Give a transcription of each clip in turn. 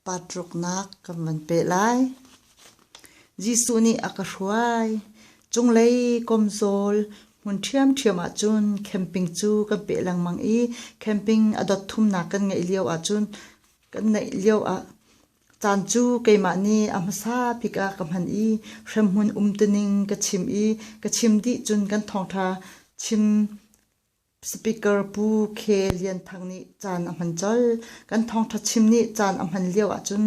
Patruknak kan van peh lai. Jesuh nih a ka hruai. Cunglei kawmzawl hmun ṭhiamṭhiam ahcun camping cu kan peh lengmang i camping a dot thumnak kan ngeih lio ahcun kan neih lio ah caan cu keimah nih a hmasa bik ah ka hman i hremhmun umtuning ka chim i ka chim dih cun kan thawngṭha chim Speaker Pu K. Lian Thang nih caan a hman colh. Kan thawngṭha chim nih caan a hman lio ahcun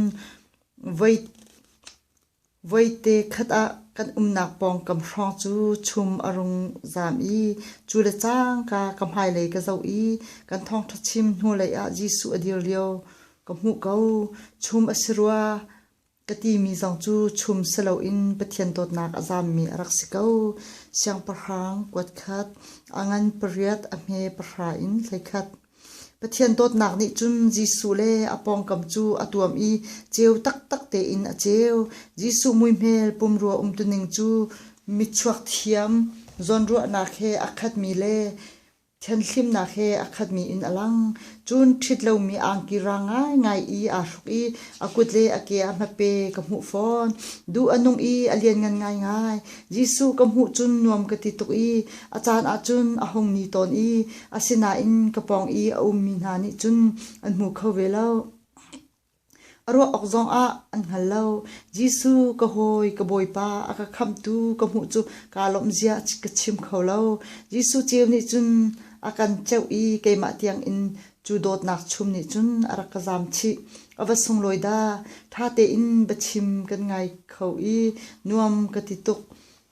voite khat ah kan umnak pawngkam hrawng cu chum a rung zaam i cu le cangka ka hmailei ka zoh i kan thawngṭha chim hnulei ah Jesuh a dir lio ka hmuh ko. Chum a si rua. Ka timi zong cu chum si loin Pathian dawtnak a zammi a rak si ko. Siangpahrang kuat khat, a ngan pariat, a hme pahra in 11. Pathian dawtnak nih cun Jesuh le a pawngkam cu a tuam i ceu taktak tein a ceu. Jesuh muihmel pumrua umtuning cu mitchuak thiam zawnruahnak he a khatmi le Thianhlimnak he a khatmi in a lang. Cun ṭhit lomi angki rang ngaingai i aa hruk i a kut le a ke ah hmape ka hmuh fawn. Duh a nung i a lianngan ngaingai. Jesuh ka hmuh cun nuam ka ti tuk i a caan ah cun a hung ni tawn i asinain ka pawng i a ummi hna nih cun an hmu kho ve lo. A ruah awk zongah an hngal lo. Jesuh ka hawi, ka Bawipa, a ka khamhtu ka hmuh cu kaa lawmh zia ka chim kho lo. Jesuh ceu nih cun a kan ceuh i keimah tiangin cu dawtnak chum nih cun a rak ka zaam chih. A va sunglawi dah! Ṭha tein biachim kan ngai kho i nuam ka ti tuk.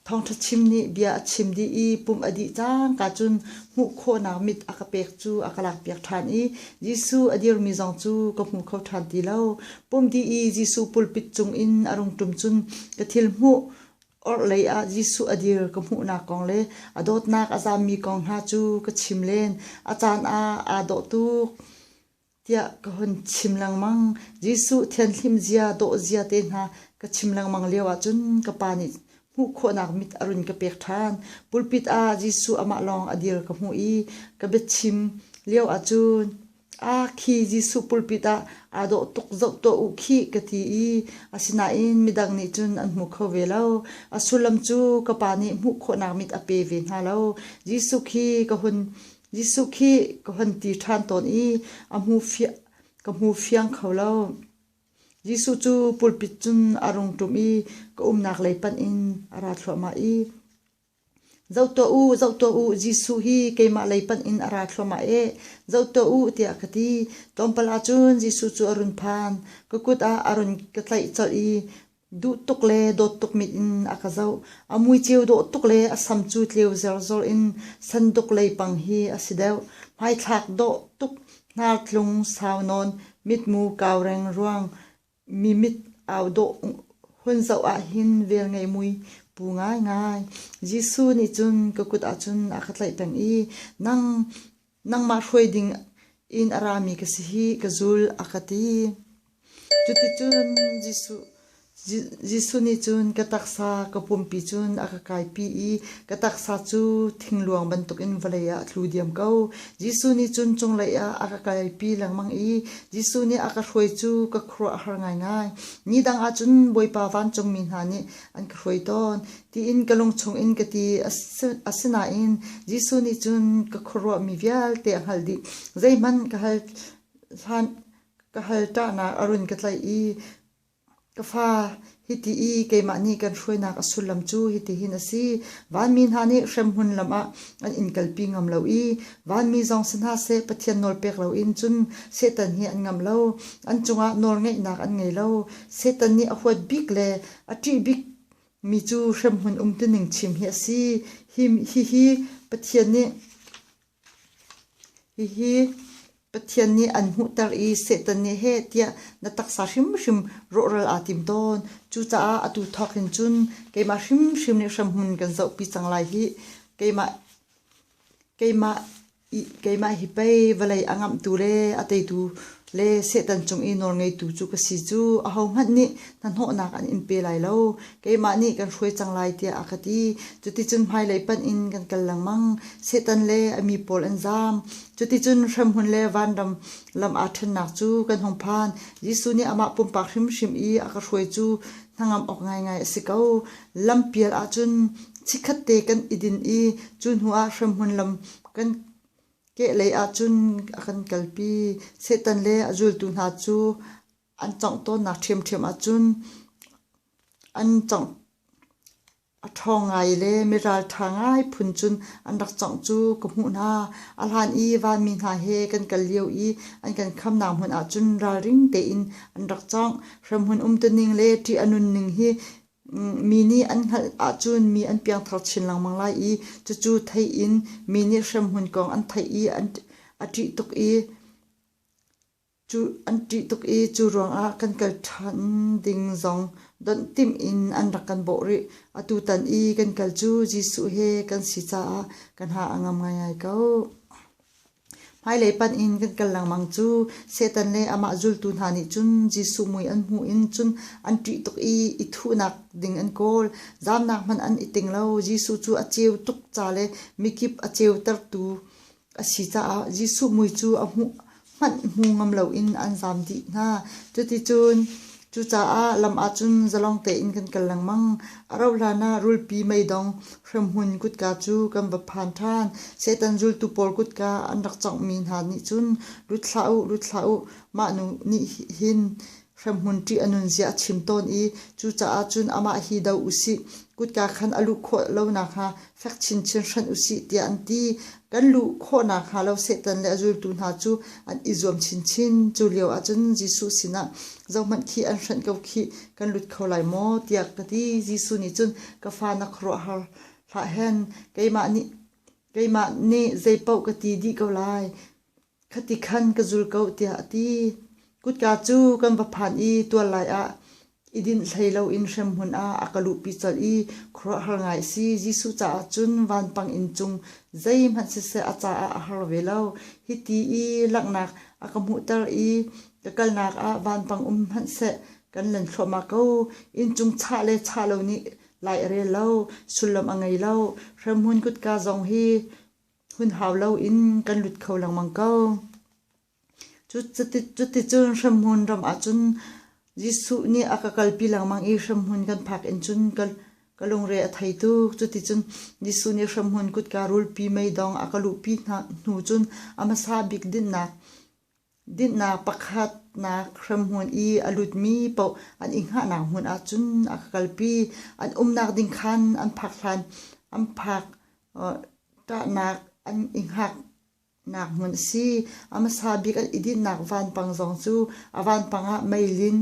Thawngṭha chim nih bia a chim dih i pumh a dih cangka cun hmuh khawhnak mit a ka pek cu a ka lakpiak ṭhan i Jesuh a dirmi zong cu ka hmu kho ṭhan ti lo. Pumh dih i Jesuh pulpit cungin a rung ṭum cun ka thil hmuh orhlei ah Jesuh a dir ka hmuhnak kong le a dawtnak a zammi kong hna cu ka chim len. A caan ah aa dawh tuk. Tiah ka hun chim lengmang. Jesuh thianhlim zia, dawh zia te hna ka chim lengmang lio ahcun ka pa nih hmuh khawhnak mit a run ka pek ṭhan. Pulpit ah Jesuh amah lawng a dir ka hmuh i ka biachim lio ahcun ah khi Jesuh pulpit ah aa dawh tuk zoh tuah u khih ka ti i asinain midang nih cun an hmu kho ve lo. A sullam cu ka pa nih hmuh khawhnak mit a pe ve hna lo. Jesuh khi ka hun Jesuh khi ka hon ti ṭhan tawn i a hmu ka hmu fiang kho lo. Jesuh cu pulpit cun a rung ṭum i ka umnak lei panh in a ra thluahmah i, Zoh tuah u, zoh tuah u, Jesuh hi keimah lei panh in a ra thluahmah ee, zoh tuah u, tiah ka ti. Tlawmpal ah cun Jesuh cu a run phan. Ka kut ah a run ka tlaih colh i Duh tuk le dawt tuk mit in a ka zoh. A mui ceu dawh tuk le a sam cu tleu zerzor in sanduk lei pang hi a si deuh. Hmaithlak dawh tuk, hnartlung sau nawn, mitmu kau reng ruang, mi mit au dawh hun zoh ahhin velngei mui pu ngaingai. Jesuh nih cun ka kut ahcun a ka tlaih peng i nang nangmah hruai ding in a rami ka si hi ka zul a ka ti. Cuticun Jesuh nih cun ka taksa ka pumpi cun a ka kaipi i ka taksa cu thingluang bantukin vawlei ah a tlu diam ko. Jesuh nih cun cunglei ah a ka kaipi lengmang i Jesuh nih a ka hruai cu ka khuaruah a har ngaingai. Ni dang ah cun Bawipa vancungmi hna nih an ka hruai tawn tiin ka lung chungin ka ti. Asinain Jesuh nih cun ka khuaruahmi vialte a hngalh dih. Zeihmanh ka hal hlan Ka hal ṭahnak a run ka tlaih i ka fa, hiti i keimah nih kan hruainak a sullam cu hitihin a si. Vanmi hna nih hremhmun lam ah an in kalpi ngam lo i vanmi zong si hna seh Pathian nawl pek loin cun Satan hi an ngamh lo. An cungah nawlngeihnak an ngei lo. Satan nih a huat bik le a ṭih bik mi cu hremhmun umtuning chim hi a si. Hihi Pathian nih Hihi Pathian nih an hmuhter i Satan nih heh tiah na taksa hrimhrim rawhral aa tim tawn. Cucaah atu thawk hin cun keimah hrimhrim nih hremhmun kan zohpi cang lai hih. Keimah, keimah, keimah hi pei vawlei a ngamhtu le a teitu le Satan cung i nawlngeitu cu ka si cu ahohmanh nih hnahnawhnak an in pe lai lo. Keimah nih kan hruai cang lai tiah a ka ti. Cuticun hmailei panh in kan kal lengmang. Satan le a mi pawl an zaam. Cuticun hremhmun le vanram lam aa ṭhennak cu kan hung phan. Jesuh nih amah pumpak hrimhrim i a ka hruai cu hnangam awk ngaingai a si ko. Lampial ahcun chikkhatte kan i din i cu hnuah hremhmun lam kan kehlei ahcun a kan kalpi. Satan le a zultu hna cu an cawngh tawnnak ṭhiamṭhiam ahcun an cawngh A ṭhawng ngai le miralṭha ngai phun cun an rak cawngh cu ka hmuh hna. A hlan i vanmi hna he kan kal lio i an kan khamnak hmun ah cun ralring tein an rak cawngh. Hremhmun umtuning le ṭih a nunning hi mi nih an hngalh ahcun mi an piangthar chin lengmang lai i cucu theih in mi nih hremhmun kong an theih i a ṭih tuk i Cu an ṭih tuk i cu ruangah kan kal ṭhan ding zong donh timh in an rak kan bawh rih. Atutan i kan kal cu Jesuh he kan si caah kan ha a ngam ngaingai ko. Hmailei panh in kan kal lengmang cu Satan le amah zultu hna nih cun Jesuh mui an hmuh in cun an ṭih tuk i i thuhnak ding an kawl. Zamnak hmanh an i ting lo. Jesuh cu a ceu tuk ca le mikip a ceutertu a si caah Jesuh mui cu a hmuh hmanh hmu ngam loin an zaam dih hna. Cuticun cucaah lam ah cun zalong tein kan kal lengmang. A rauhhlan ah rulpi meidong hremhmun kutka cu kan va phan ṭhan. Satan zultu pawl kutka an rak cawnghmi hna nih cun lut hlah u, lut hlah u, mah nu nih hin hremhmun ṭih a nunzia a chim tawn i cucaah cun amah hi do usih, kutka khan a luh khawh lo nakhnga fek chinchin hranh usih tiah an ti. Kan luh khawh nakhnga lo Satan le a zultu hna cu an i zuam chinchin. Cu lio ah cun Jesuh sinah, Zohhmanh khi an hranh ko khih, kan lut kho lai maw? tiah ka ti. Jesuh nih cun, Ka fa na khuaruahhar hlah hen, keimah nih keimah nih zeipaoh ka ti dih ko lai. Khati khan ka zul ko tiah a ti. Kutka cu kan va phan i tual lai ah i dinh hlei loin hremhmun ah a ka luhpi colh i khuaruahhar ngai a si. Jesuh caah cun vanpang inn cung zeihmanh siseh a caah a har ve lo. Hiti i langhnak a ka hmuhter i ka kalnak ah vanpang um hmanhseh kan lan thluahmah ko. Inncung chah le chah lo nih lai a rel lo, sullam a ngei lo. Hremhmun kutka zong hi hun hau loin kan lut kho lengmang ko. Cuticun hremhmun ram ahcun Jesuh nih a ka kalpi lengmang i hremhmun kan phak in cun ka, ka lungre a thei tuk. Cuticun Jesuh nih hremhmun kutka rulpi meidong a ka luhpi hna hnu cun a hmasa bik dinnak dinnak pakhatnak hremhmun i a lutmi paoh an i hngahnak hmun ahcun a ka kalpi. An umnak ding khan an phak hlan an phak Ṭahnak an i hngaknak hmun a si. A hmasa bik an i dinhnak vanpang zong cu a vanpang ah meilin,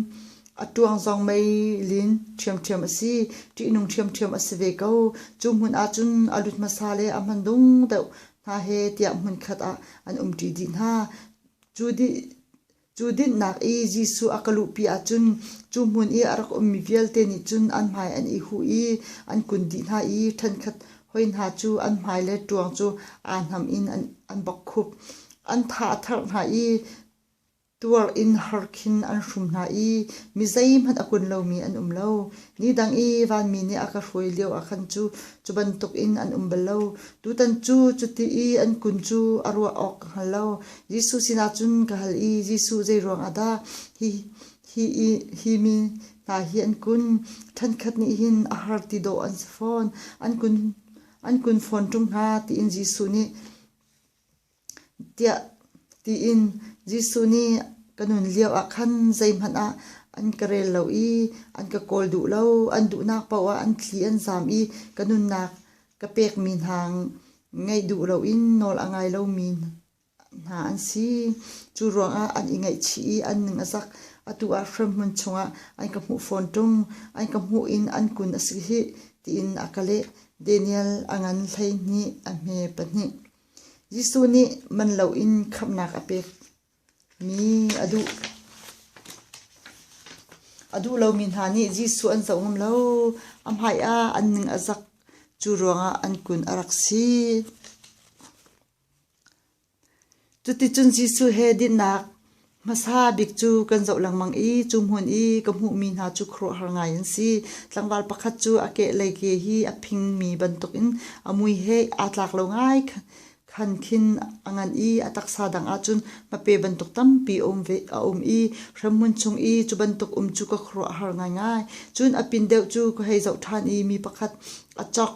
a ṭuang zong meilin ṭhiamṭhiam a si. Ṭihnung ṭhiamṭhiam a si ve ko. Cu hmun ahcun a lut hmasa le a hmandung deuh hna he tiah hmunkhat ah an umṭi dih hna. Cu dih Cu dinhnak i Jesuh a ka luhpi ahcun cu hmun i a rak ummi vialte nih cun an hmai an i huh i an kun dih hna i ṭhenkhat hoi hna cu an hmai le ṭuang cu aa hnam in an bok khup. An tha a therh hna i tuar in har khin an hrum hna i mi zeihmanh a kun lomi an um lo. Ni dang i vanmi nih a ka hruai lio ah khan cu cu bantukin an um bal lo. Tutan cu cuti i an kun cu a ruah awk ka hngal lo. Jesuh sinah cun ka hal i, Jesuh zei ruangah dah hi, hi, hi mi hna hi an kun? Ṭhenkhat nih hin a har ti dawh an si fawn. An kun, an kun fawn ṭung hna, tiin Jesuh nih tiah tiin Jesuh nih ka nun lio ah khan zeihmanh ah an ka rel lo i an ka kawl duh lo. An duhnak paoh ah an thli an zaam i ka nunnak ka pekmi hna ngaih duh loin nawl a ngai lomi hna an si. Cu ruangah an i ngaihchih i an ning a zak. Atu ah hremhmun chungah an ka hmuh fawn ṭung. An ka hmuh in an kun a si hih, tiin a ka leh. Daniel a ngan 12, a hme pahnih. Jesuh nih man loin khamhnak a pekmi a duh. A duh lomi hna nih Jesuh an zoh ngam lo. A hmaiah an ning a zak. Cu ruangah an kun a rak si. Cuticun Jesuh he dinnak. Hmasa bik cu kan zoh lengmang i cu hmun i ka hmuhmi hna cu khuaruahhar ngai an si. Tlangval pakhat cu a kehlei ke hi a phingmi bantukin a mui he aa tlak lo ngai khan khin a ngan i a taksa dang ahcun hmape bantuk tampi a um ve a um i hremhmun chung i cu bantuk um cu ka khuaruahhar ngaingai. Cun a pin deuh cu ka hei zoh ṭhan i mi pakhat a cawk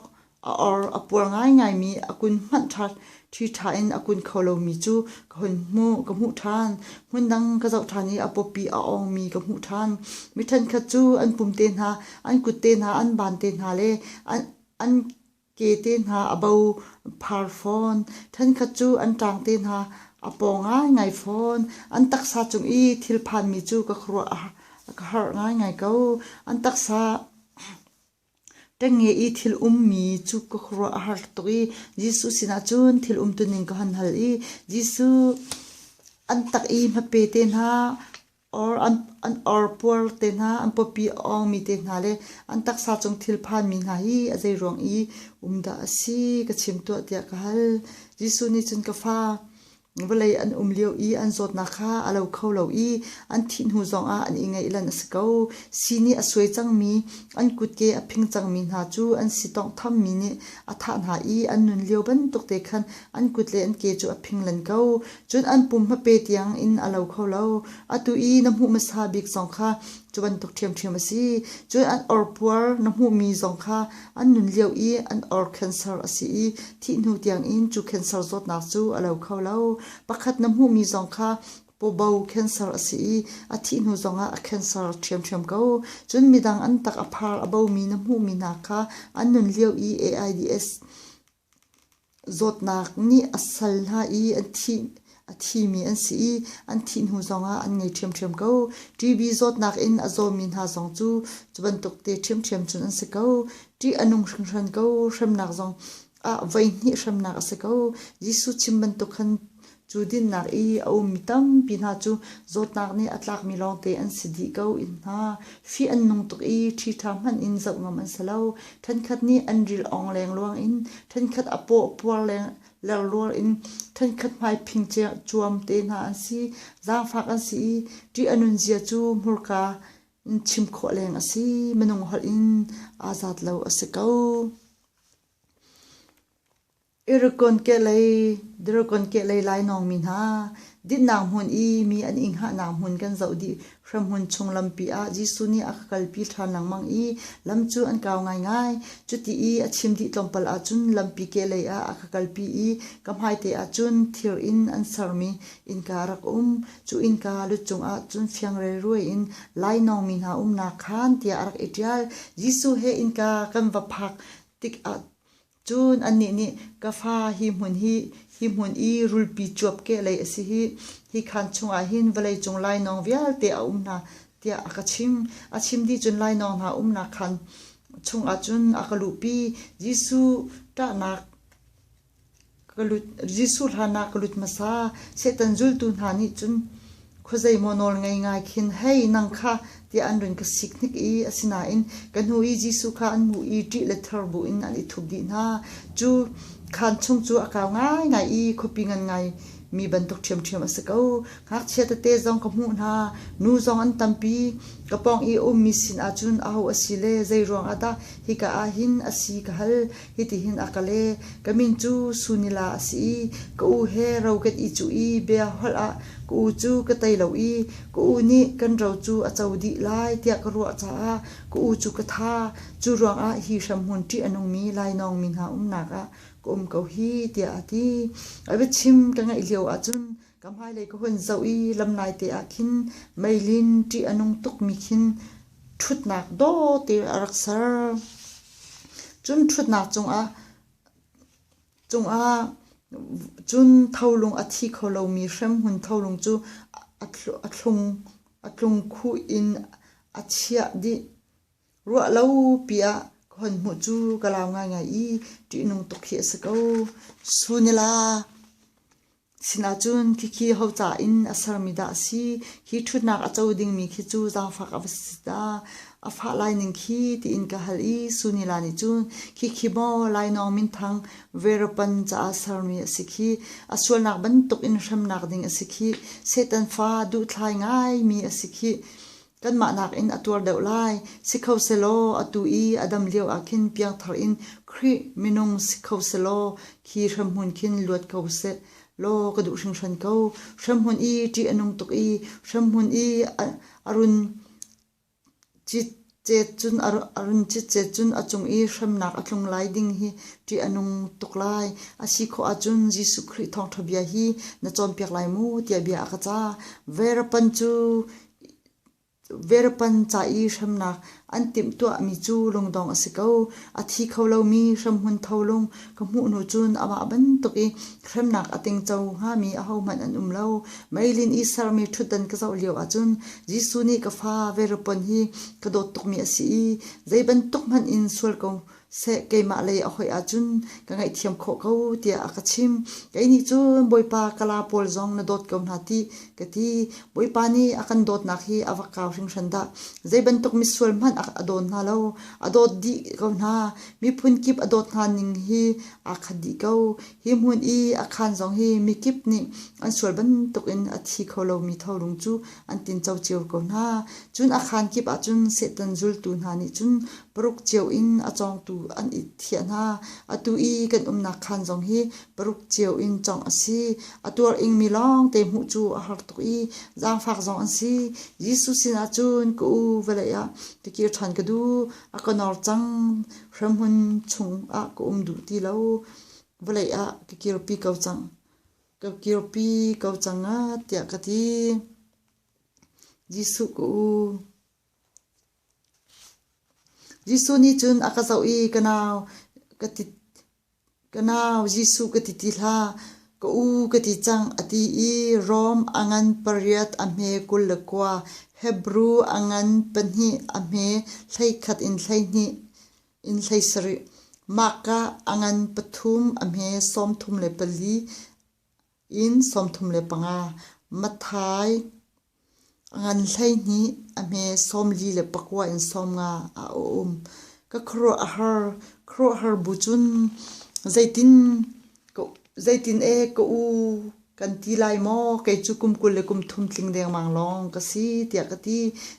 a or a puar ngaingaimi a kun hmanh ṭha ṭhiṭha in a kun kho lomi cu ka hun hmuh ka hmuh ṭhan. Hmundang ka zoh ṭhan i a pawpi a awngmi ka hmuh ṭhan. Mi ṭhenkhat cu an pum te hna, an kut te hna, an ban te hna le an, an ke te hna a bo phar fawn. Ṭhenkhat cu an ṭang te hna a paw ngaingai fawn. An taksa cung i thil phanmi cu ka khuaruah a ka harh ngaingai ko. An taksa Ṭengnge i thil ummi cu ka khuaruah a har tuk i Jesuh sinah cun thil umtuning ka hon hal i Jesuh an tak i hmape te hna or an, an orpuar te hna, an pawpi a awngmi te hna le an taksa cung thil phanmi hna hi a zei ruang i um dah a si ka chim tuah tiah ka hal. Jesuh nih cun ka fa, Vawlei an um lio i an zawtnak kha a lo kho lo i an thih hnu zongah an i ngaihlan a si ko. Sii nih a suai cangmi, an kutke a phing cangmi hna cu an si tawnghthammi nih a thah hna i an nun lio bantuk te khan an kut le an ke cu a phing len ko. Cun an pum hmape tiang in a lo kho lo. Atu i na hmuh hmasa bik zong kha cu bantuk ṭhiamṭhiam a si. Cun an orpuar na hmuhmi zong kha An nun lio i an or cancer a si i thih hnu tiangin cu cancer zawtnak cu a lo kho lo. Pakhat na hmuhmi zong kha pawbo cancer a si i a thih hnu zongah a cancer ṭhiamṭhiam ko. Cun midang an tak a phar a bomi na hmuhmi hna kha an nun lio i AIDS Zawtnak nih a sal hna i an thih, a thimi an si i an thih hnu zongah an ngei ṭhiamṭhiam ko. TB zawtnak in a zawmi hna zong cu cu bantuk te ṭhiamṭhiam cun an si ko. Ṭih a nung hringhran ko. Hremnak zong ah voihnih hremnak a si ko. Jesuh chim bantuk khan Cu dinnak i a ummi tampi hna cu zawtnak nih a tlakmi lawngte an si dih ko in hna. Fih an nung tuk i ṭhiṭha hmanh in zoh ngam an si lo. Ṭhenkhat nih an ril ong lengluang in, ṭhenkhat a paw puar leng lerluar in, ṭhenkhat hmai phing cuam te hna an si. Zaangfak an si i ṭih a nun zia cu hmurka in chim khawh leng a si. Minung holh in aa zat lo a si ko. Iragon kehlei, Dragon kehlei lainawngmi hna, dinhnak hmun i mi an i hngahnak hmun kan zoh dih. Hremhmun chung lampi ah Jesuh nih a ka kalpi ṭhan lengmang i lam cu an kau ngaingai. Cuti i a chim dih tlawmpal ahcun lampi kehlei ah a ka kalpi i ka hmaite ah cun thir in an sermi innka a rak um. Cu innka lut cungah cun fiang relruai in lainawngmi hna umnak khaan tiah a rak i ṭial. Jesuh he innka kan va phak tikah Cun annih nih, Ka fa, hi hmun hi hi hmun i rulpi cuap kehlei a si hi. Hi khaan chungah hin vawleicung lainawng vialte a um hna, tiah a ka chim. A chim dih cun lainawng hna umnak khaan chungah cun a ka luhpi. Jesuh ṭahnak ka lut, Jesuh hlanah ka lut hmasa. Satan zultu hna nih cun Khuazei maw nawl ngei ngai khin, Hei, nang kha, tiah an run ka sik hnik i asinain ka hnu i Jesuh kha an hmuh i ṭih le ther bu in an i thup dih hna. Cu khaan chung cu a kau ngaingai i khuapi ngan ngai mi bantuk ṭhiamṭhiam a si ko. Ngakchia tete zong ka hmuh hna, nu zong an tampi. Ka pawng i a ummi sinah cun aho a si le zei ruangah dah hika ah hin a si ka hal. Hitihin a ka leh, Ka min cu Sunila a si i ka u he ro kan i cuh i bia holh ah ka u cu ka tei lo i ka u nih kan ro cu a co dih lai tiah ka ruah caah ka u cu ka tha. Cu ruangah hi hramhmun ṭih a nungmi lainawngmi hna umnak ah ka um ko hi tiah a ti. A biachim ka ngaih lio ahcun ka hmailei ka hun zoh i lamlai te ah khin meilin ṭih a nung tukmi khin ṭhutnak dawte a rak ser. Cun ṭhutnak cungah cungah cun tholung a thi kho lomi hremhmun tholung cu a thlung a tlung khuh in a chiah dih. Ruah lo pi ah ka hon hmuh cu ka lau ngaingai i ṭihnung tuk hi a si ko. Sunila. Sinah cun khikhi ho ca in a sermi dah a si? Hi ṭhutnak a co dingmi khi cu zaangfak a va si dah! A fah lai ning khi tiin ka hal i Sunila nih cun khikhi maw lainawng minthang Veerapan caah sermi a si khi, a sualnak bantuk in hremnak ding a si khi, Satan fa duhthlai ngaimi a si khi, kanmah nakin a tuar deuh lai. Si kho selaw atu i a dam lio ah khin piangthar in Khrih minung si kho selaw khi hremhmun khin luat ko seh law ka duh hringhran ko. Hremhmun i ṭih a nung tuk i hremhmun i a run citcet cun a run citcet cun a cung i hremnak a tlung lai ding hi ṭih a nung tuk lai. A si khawh ahcun Jesuh Khrih thawngṭha bia hi na cawnpiak lai mu tiah bia a ka cah. Verapan cu Verapan ca i hremnak an timhtuahmi cu lungdong a si ko. A thi kho lomi hremhmun tholung ka hmuh hnu cun amah bantuk i hremnak a tingco hngami ahohmanh an um lo. Meilin i sermi ṭhutdan ka zoh lio ahcun Jesuh nih ka fa Verapon hi ka dawt tukmi a si i zei bantuk hmanh in sual ko seh keimah lei a hoih ahcun ka ngaihthiam khawh ko tiah a ka chim. Kei nih cun Bawipa kala pawl zong na dawt ko hna ti ka ti. Bawipa nih a kan dawtnak hi a va kau hringhran dah. Zei bantuk misual hmanh a dawn hna lo. A dawt dih ko hna. Miphun kip a dawt hna ning hi aa khat dih ko. Hi hmun i a khaan zong hi mikip nih an sual bantukin a thi kho lomi tholung cu an tinco cio ko hna. Cun a khaan kip ah cun Satan zultu hna nih cun paruk cio in a cawngtu an i thiah hna. Atu i kan umnak khaan zong hi paruk cio in cawngh a si. A tuar ingmi lawngte hmuh cu a har tuk i zaangfak zong an si. Jesuh sinah cun ka u vawlei ah ka kir ṭhan ka duh. A ka nor cang. Hremhmun chung ah ka um duh ti lo. Vawlei ah ka kirpi ko cang. Ka kirpi ko cang tiah ka ti. Jesuh ka u. Jesuh nih cun a ka zoh i ka nau ka ti ka nau Jesuh ka ti ti hlah, ka u ka ti cang a ti i Rom a ngan pariat a hme 29, Hebru a ngan pahnih a hme 11 in 12 in 17, Mahka a ngan pathum a hme 34 in 35, Matthai a ngan 12 a hme 49 in 50 ah a um. Ka khuaruah a har. Khuaruahhar bu cun zeitin zeitin e ka u kan ti lai maw? Kei cu kum 23 tling dengmang lawng ka si tiah ka ti.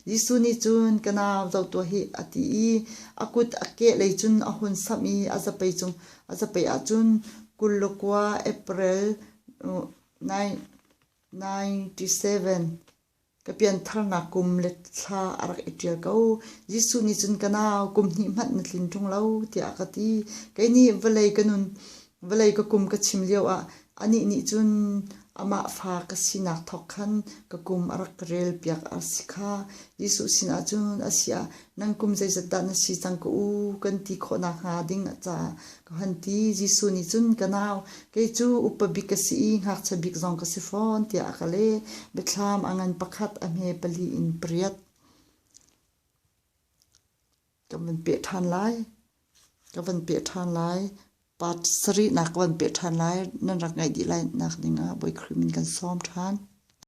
Jesuh nih cun ka nau zoh tuah hih a ti i a kut a kehlei cun a hun samh i a zapei cung a zapei ah cun 29 April 97 ka piantharnak kum le thla a rak i ṭial ko. Jesuh nih cun ka nau kum hnih hmanh na tlin ṭung lo tiah a ka ti. Kei nih vawlei ka nun vawlei ka kum ka chim lioah anih nih cun amah fa ka sinak thawk khan ka kum a rak ka relpiak a si kha. Jesuh sinah cun a si ah Nang kum zeizat dah na si cang ka u kan ti khawh nakhnga ding caah ka hon ti. Jesuh nih cun ka nau, kei cu upa bik ka si i ngakchia bik zong ka si fawn tiah a ka leh. Biathlam a ngan pakhat, a hme pali in pariat. Ka van peh ṭhan lai. Ka van peh ṭhan lai. Part sarihnak ka van peh ṭhan lai. Nan rak ngaih dih lai nak dingah Bawi Khrih min kan sawm ṭhan.